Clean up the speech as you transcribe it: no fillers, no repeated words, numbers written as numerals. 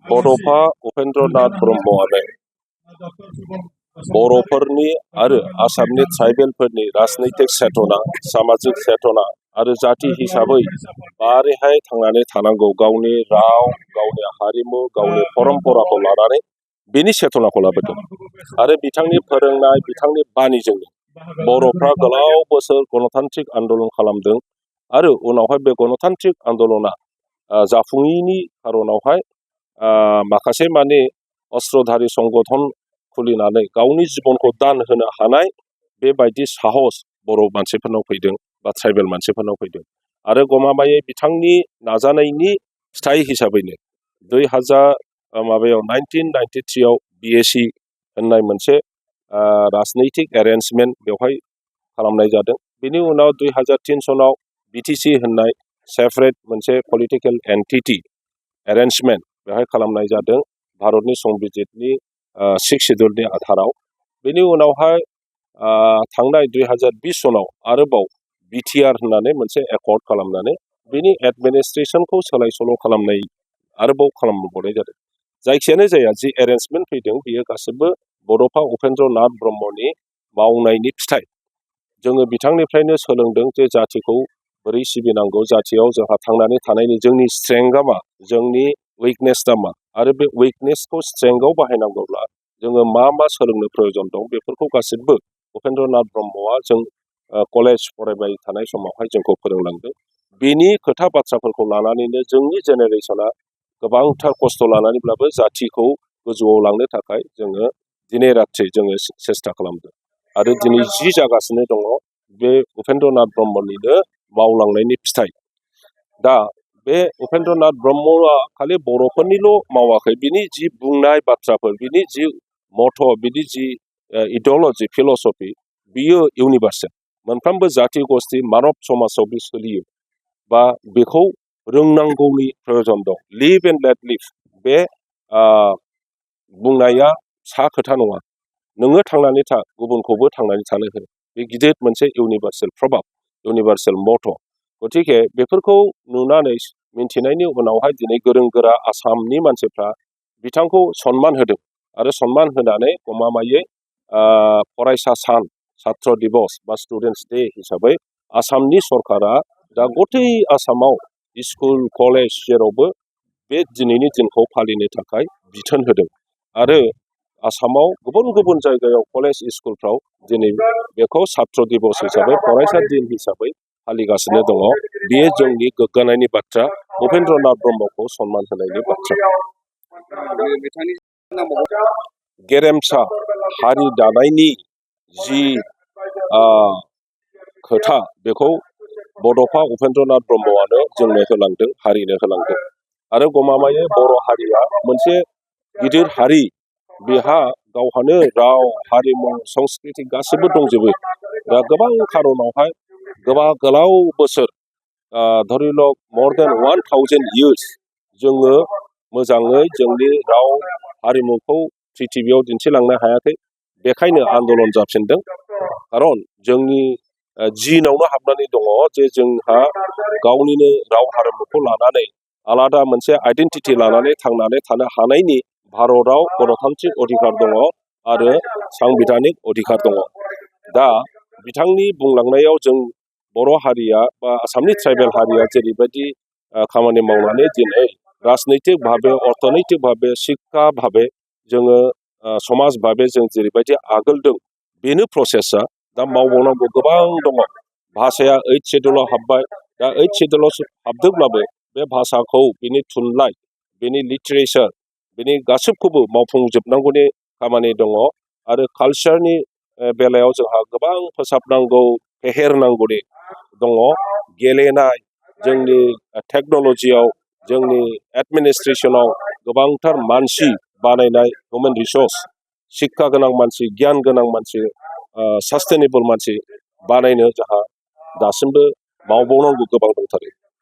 बड'फा उपेन्द्रनाथ ब्रह्मआनो बर'फोरनि आरो आसामनि ट्राइबेलफोरनि राजनैतिक चेतना, सामाजिक चेतना आरो जाति हिसाबै मारैहाय थांनानै थानांगौ गावनि राव, गावनि हारिमु, गावनि परम्पराखौ लानानै बेनि चेतनाखौ लाबोदों। आरो बिथांनि फोरोंनाय, बिथांनि बाणीजोंनो बर'फ्रा गोलाव बोसोर गणतान्त्रिक आन्दलन खालामदों आरो उनावहाय बे गणतान्त्रिक आन्दलना जाफुङैनि खारनावहाय माखासे माने अस्त्रधारि संगठन खुलिनानै गावनि जिबनखौ दान होनो हानाय बेबायदि साहस बर' मानसिफोरनाव फैदों बा ट्राइबेल मानसिफोरनाव फैदों। आरो गमामायै बिथांनि नाजानायनि फिथाइ हिसाबैनो 1993 BAC होननाय मोनसे राजनैतिक एरेन्जमेन्ट बेवहाय खालामनाय जादों। बेनि उनाव 2003 सनाव BTC होननाय सेपारेट मोनसे पलिटिकेल एन्टिटि एरेन्जमेन्ट बेवहाय खालामनाय जादों भारतनि संबिजितनि 6 सिड्युलनि आधाराव। बेनि उनावहाय थांनाय 2020 सनाव आरोबाव BTR होननानै मोनसे एकर्ड खालामनानै बेनि एडमिनिस्ट्रेसनखौ सोलाय सोल' खालामनाय आरोबाव खालामबावनाय जादों। जायखियानो जाया जि एरेन्जमेन्ट फैदों बेयो गासिबो बड'फा उपेन्द्रनाथ ब्रह्मनि मावनायनि फिथाइ। जोङो बिथांनिफ्रायनो सोलोंदों जे जातिखौ बोरै सिबिनांगौ, जातियाव जोंहा थांनानै थानायनि जोंनि स्ट्रेंथआ मा, जोंनि उइकनेसआ मा, आरो बे उइकनेसखौ स्ट्रेंथआव बाहायनांगौब्ला जोङो मा मा सोलोंनो प्रयोजन दं बेफोरखौ गासिबो उपेन्द्रनाथ ब्रह्मआ जों कलेज फरायबाय थानाय समावहाय जोंखौ फोरोंलांदों। बेनि खोथा बाथ्राफोरखौ लानानैनो जोंनि जेनेरेसना गोबांथार खस्थ' लानानैब्लाबो जातिखौ गोजौआव लांनो थाखाय जोङो दिनै रात्रि जोङो सेस्था खालामदों। आरो दिनै जि जागासिनो दङ बे उपेन्द्रनाथ ब्रह्मनिनो मावलांनायनि फिथाइ। दा बे उपेन्द्रनाथ ब्रह्मआ खालि बर'फोरनिल' मावाखै, बिनि जि बुंनाय बाथ्राफोर, बिनि जि मथ', बिनि जि इडिअल'जि, फिल'सफि, बियो इउनिभार्सेल। मोनफ्रोमबो जाति गस्थि मानब समाजाव बे सोलियो बा बेखौ रोंनांगौनि प्रयोजन दं। लिभ एन्ड लेट लिभ बे बुंनाया सा खोथा नङा। नोङो थांनानै था, गुबुनखौबो थांनानै थानो हो। बे गिदिर मोनसे इउनिभार्सेल प्रभाब, इउनिभार्सेल मथ'। गतिके बेफोरखौ नुनानै मिन्थिनायनि उनावहाय दिनै गोरों गोरा आसामनि मानसिफ्रा बिथांखौ सनमान होदों आरो सनमान होनानै गमामायै फरायसा सान, छात्र दिबस बा स्टुडेन्टस डे हिसाबै आसामनि सरकारा दा गथै आसामाव स्कुल, कलेज जेरावबो बे दिनैनि दिनखौ फालिनो थाखाय बिथोन होदों। आरो आसामाव गुबुन गुबुन जायगायाव कलेज स्कुलफ्राव दिनै बेखौ छात्र दिबस हिसाबै, फरायसा दिन हिसाबै फालिगासिनो दङ। बेयो जोंनि गोग्गानायनि बाथ्रा, उपेन्द्रनाथ ब्रह्मखौ सनमान होनायनि बाथ्रा। गेरेमसा हारि दानायनि जि खोथा बेखौ बड'फा उपेन्द्रनाथ ब्रह्मआनो जोंनो होलांदों, हारिनो होलांदों। आरो गमामायै बर' हारिया मोनसे गिदिर हारि, बेहा गावहानो राव, हारिमु, संस्कृति गासिबो दंजोबो। दा गोबां खारनावहाय गोलाव बोसोर धरिलक more than 1000 years जोङो मोजाङै जोंनि राव हारिमुखौ पृथिबियाव दिन्थिलांनो हायाखै। बेखायनो आन्दलन जाफिनदों। खारन जोंनि जिनावनो हाबनानै दङ जे जोंहा गावनिनो राव हारिमुखौ लानानै आलादा मोनसे आइडेन्टिटि लानानै थांनानै थानो हानायनि भारताव गणतान्त्रिक अधिकार दङ आरो सांबिधानिक अधिकार दङ। दा बिथांनि बुंलांनायाव जों बर' हारिया बा आसामनि ट्राइबेल हारिया जेरैबायदि खामानि मावनानै दिनै राजनैतिक भाबे, अर्थनैतिक भाबे, शिक्षा भाबे जोङो समाज भाबे जों जेरैबायदि आगोलदों, बेनो प्रसेसा। दा मावबावनांगौ गोबां दङ। भाषाया 8 सिड्युलाव हाबबाय। दा 8 सिड्युलाव हाबदोंब्लाबो बे भाषाखौ, बिनि थुनलाइ, बिनि लिटारेचार, बिनि गासिबखौबो मावफुंजोबनांगौनि खामानि दङ। आरो कालचारनि बेलायाव जोंहा गोबां फोसाबनांगौ, फेहेरनांगौनि दङ। गेलेनाय, जोंनि टेक्न'लजियाव, जोंनि एडमिनिस्ट्रेसनाव गोबांथार मानसि बानायनाय, ह्युमेन रिसर्स, शिक्षा गोनां मानसि, गियान गोनां मानसि, सास्टेनेबल मानसि बानायनो जोंहा दासिमबो मावबावनांगौ गोबां दंथारो।